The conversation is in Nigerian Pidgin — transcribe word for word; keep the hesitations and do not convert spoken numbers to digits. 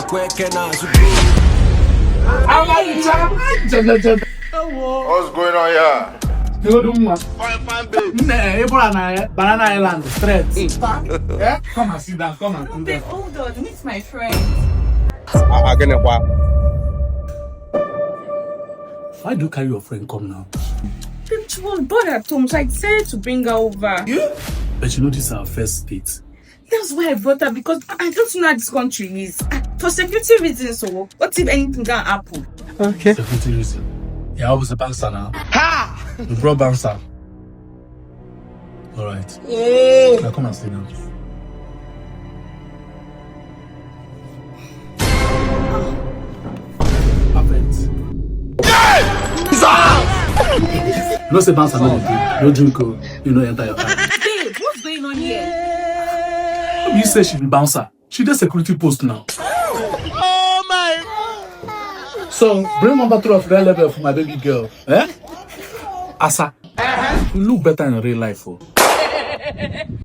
Kweke na zubi. What's going on here? Nne, ị bụrụ na Banana Island straight. Eh? Come and sit down, come and sit Babe, down. Hold on, meet my friend. Agenekwa. Why do you carry your friend come now? Babe, she was bored at home, so I decided to bring her over. But you know this is our first date. That's why I brought her because I don't know how this country is. Ah, for security reasons, so what if anything can happen? Security reason. Yeah, I was a bouncer now. Ha! You brought bouncer. All right. Now come and sit down. Perfect. You know say bouncer no dey drink. No drink o. You no enter your car. Babe, what's going on here? You say she be bouncer. She dey security post now. So bring number two of that level for my baby girl. Eh? Asa. You look better in real life o.